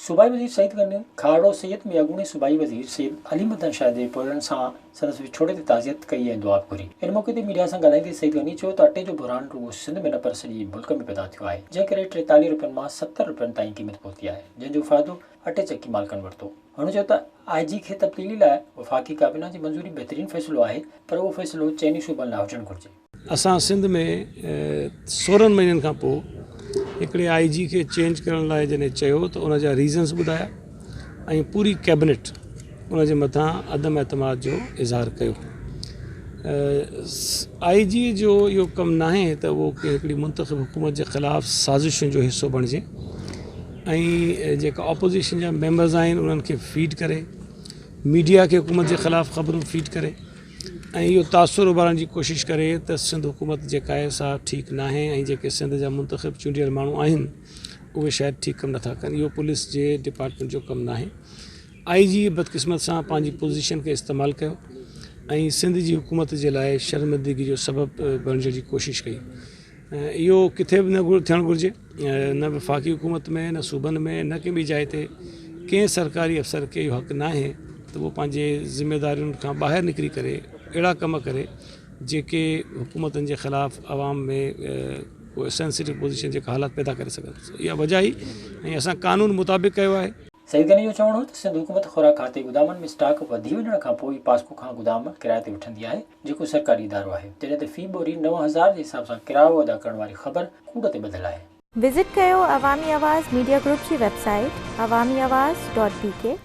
صوبائي وزير سعيد غني کهاڙو سيد ۾ اڳوڻي صوبائي وزير سيد علي مدن شاهه جي پوئلڳن سان سندس وڇوڙي تي تعزيت ڪئي ۽ دعا به گهري. ان موقعي تي ميڊيا سان ڳالهائيندي سعيد غني چيو ته اٽي جو بحران رڳو سنڌ ۾ نه پر سڄي ملڪ ۾ پيدا ٿيو آهي جنهن ڪري 43 روپين مان 70 روپين تائين قيمت پهتي آهي جنهن جو فائدو اٽي چڪي مالڪن ورتو. هن چيو ته آء جي کي تبديلي لاء وفاقي ڪابينا جي منظوري بهترين فيصلو آهي پر اهو فيصلو چئني صوبن لاء هجڻ گهرجي. اسان سنڌ ۾ سورهن مهينن کان پوء هڪڙي آء جي کي چينج ڪرڻ لاء جڏهن چيو ته ان جا ريزنس ٻڌايا ۽ پوري ڪيبنٽ ان جي مٿان عدم اعتماد جو اظهار ڪيو. آء جي جو اهو ڪم ناهي ته اهو ڪنهن هڪڙي منتخب حڪومت جي خلاف سازشن جو حصو بڻجي ۽ جيڪا اپوزيشن جا ميمبرز آهن انهن کي فيڊ ڪري ميڊيا کي حڪومت جي خلاف خبرون فيڊ ڪري ۽ اهو تاثر اڀارڻ جي ڪوشش ڪري ته سنڌ حڪومت جيڪا آهي سا ٺيڪ ناهي ۽ جيڪي سنڌ جا منتخب چونڊيل ماڻهو آهن اهي شايد ٺيڪ ڪم نٿا ڪن اهو پوليس جي ڊپارٽمينٽ جو ڪم ناهي آئي جي بدقسمت سان پنهنجي پوزيشن کي استعمال ڪيو ۽ سنڌ جي حڪومت جي لاء شرمندگي جو سبب بڻجڻ جي ڪوشش ڪئي اهو ڪٿي به نه ٿيڻ گهرجي نه وفاقي حڪومت ۾ نه صوبن ۾ نه ڪنهن ٻي جاء تي ڪنهن سرڪاري افسر کي اهو حق ناهي ته اهو پنهنجي ذميدارين کان ٻاهر نڪري ڪري اهڙا ڪم ڪري جيڪي حڪومتن جي خلاف عوام ۾ ڪو سينسيٽو پوزيشن جيڪا حالات پيدا ڪري سگهن اها وجه هئي ۽ اسان قانون مطابق ڪيو آهي. سعيد غني جو چوڻ هو ته سنڌ حڪومت خوراڪ کاتي گدامن ۾ اسٽاڪ وڌي وڃڻ کانپوء ئي پاسڪو کان گدام ڪرائي تي وٺندي آهي جيڪو سرڪاري ادارو آهي جڏهن ته في ٻوري 9000 جي حساب سان ڪرايو ادا ڪرڻ واري خبر ڪوڙ تي ٻڌل آهي. وزٽ ڪيو عوامي آواز ميڊيا گروپ جي website Awami Awaz dot B K.